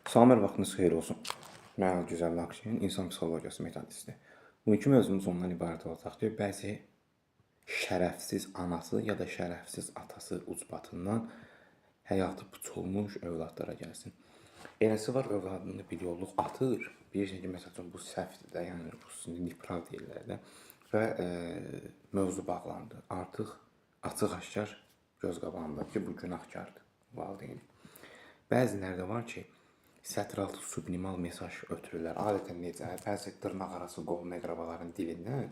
Salam, hər vaxtınız xeyir olsun. Mən Gözəl Nakşin, insan psixologiyası metodisti. Bugünkü mövzumuz ondan ibarət olacaq ki, bəzi şərəfsiz anası ya da şərəfsiz atası ucbatından həyatı puç olmuş övladlara gəlsin. Eləsi var, övladını bir yolluq atır. Bilirsən ki, məsəl üçün bu səhvdir də, yəni bu niprav deyirlər də və mövzu bağlandı. Artıq açıq-aşkar göz qabağında ki, bu günahkardır valideyn. Bəziləri də var ki, sətraltı subliminal mesaj ötürürlər. Adətən necə? Bəzi dırnaqarası qohum-əqrabaların dilindən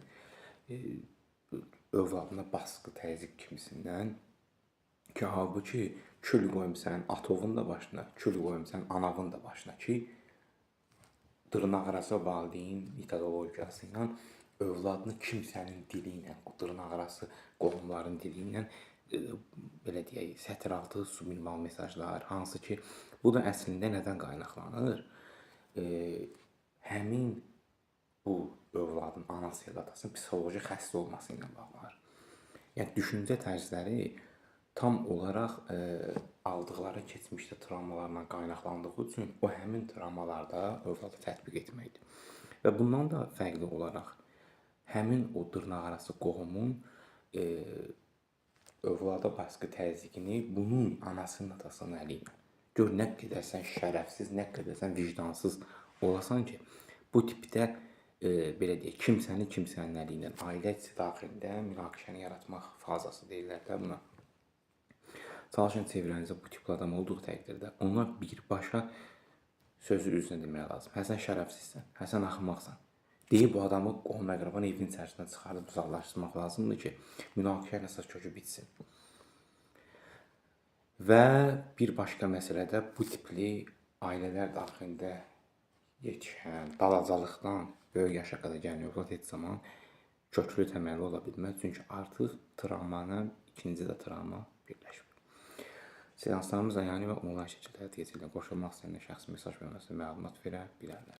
övladına basqı, təzyiq kimisindən ki, halbuki kül qoymusan atovun da başına, kül qoymusan anavın da başına ki, dırnaqarası valideyn metodologiyası ilə övladını kimsənin dili ilə, dırnaqarası qohumların dili ilə belə deyək, sətraltı subliminal mesajlar, hansı ki, bu da əslində nədən qaynaqlanır? Həmin bu övladın anası ya da atasının psixoloji xəstə olması ilə bağlanır. Yəni düşüncə tərzləri tam olaraq aldıqları keçmişdə travmalarla qaynaqlandığı üçün o həmin travmalarda övlada tətbiq etməkdir. Və bundan da fərqli olaraq həmin o dırnaqarası qohumun övlada basqı təzyiqini bunun anasının, atasının əli ilə. Gör nə qədər sən şərəfsiz, nə qədər sən vicdansız olasan ki, bu tipdə belə deyək, kimsəni kimsənin əli ilə ailə daxilində münaqişəni yaratmaq fazası deyirlər də buna. Çalışın çevrənizdə bu tipli adam olduğu təqdirdə ona birbaşa sözü üzünə demək lazım. Hə sən şərəfsizsən, hə sən axmaqsan. Deyib bu adamı qohum-əqrabanın evin içərisindən çıxardıb uzaqlaşdırmaq lazımdır ki, münaqişənin əsas kökü bitsin. Və bir başqa məsələ də bu tipli ailələr daxilində yetişən, balacalıqdan böyük yaşa qədər gələn övlad heç zaman köklü təməlli ola bilməz. Çünki artıq travmanın ikinci də travma birləşib. Seanslarımız əyani və onlayn şəkildə həyata keçirilir. Qoşulmaq istəyənlər şəxsi mesaj bölməsinə məlumat verə bilərlər.